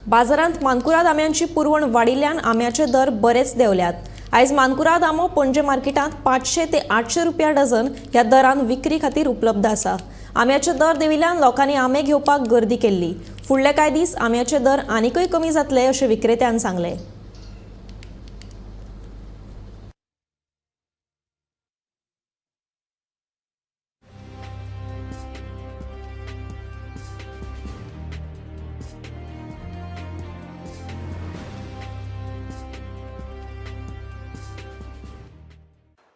बाजारांत मानकुराद आंब्यांची पुरवण वाडिल्ल्यान आंब्याचे दर बरेच देंवल्यात. आयज मानकुराद आंबो पणजे मार्केटांत 500 ते 800 रुपया डझन ह्या दरान विक्री खातीर उपलब्ध आसा. आंब्याचे दर देंविल्ल्यान लोकांनी आंबे घेवपाक गर्दी केल्ली. फुडले कांय दीस आंब्याचे दर आनीकय कमी जातले अशें विक्रेत्यान सांगलें.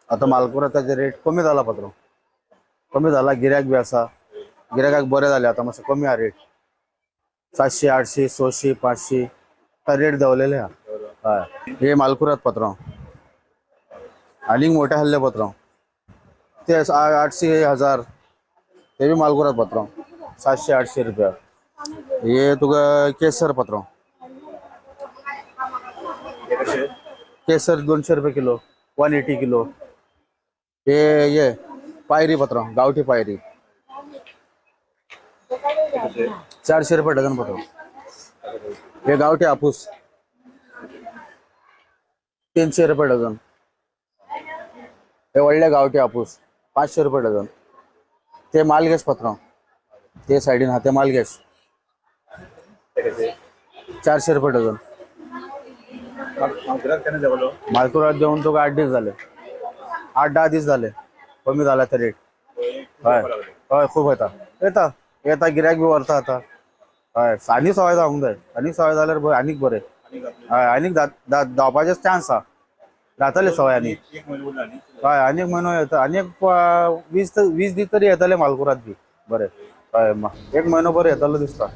आता मालकुराताचे रेट कमी जाला पात्रो, कमी जाला. गिऱ्हाईक बी आसा, गिऱ्हाईकाक बरें जालें आतां मातशें कमी आहा रेट. 700 800 600 500 आतां रेट देंवलेले आहा. हय, हे मालकुरात पात्रांव आनीक मोठे आहले पात्रांव ते 800 1000. ते बी मालकुरात पात्रांव 700 800 रुपया. हे तुका केसर पात्रांव. केसर 200 रुपये किलो, 180 किलो. हे ये पायरी पत्र, गावठी पायरी, 400 रुपये डझन पत्र. हे गावठी हापूस 300 रुपये डझन. हे व्हडले गावठी हापूस 500 रुपये डझन. ते मालगेश पत्र, ते सायडीन हा ते मालगेश 400 रुपये डझन. मालकुरात देऊन तुका 8 दीस झाले, 8-10 दीस झाले. कमी झाला तर रेट. हय हय, खूब येता येता येता गिऱ्हाईक बी व्हरता आता. हय, आनी सवाय जावंक जाय. आनी सवाय जाल्यार बरें, आनीक बरें. हय, आनीक धांवपाचे चान्स आहा, जातले सवाय आनी. हय, आनीक म्हयनो येता, आनीक 20 20 दीस तरी येतले मालकुरात बी बरें. हय, एक म्हयनो बरें येतलो दिसता.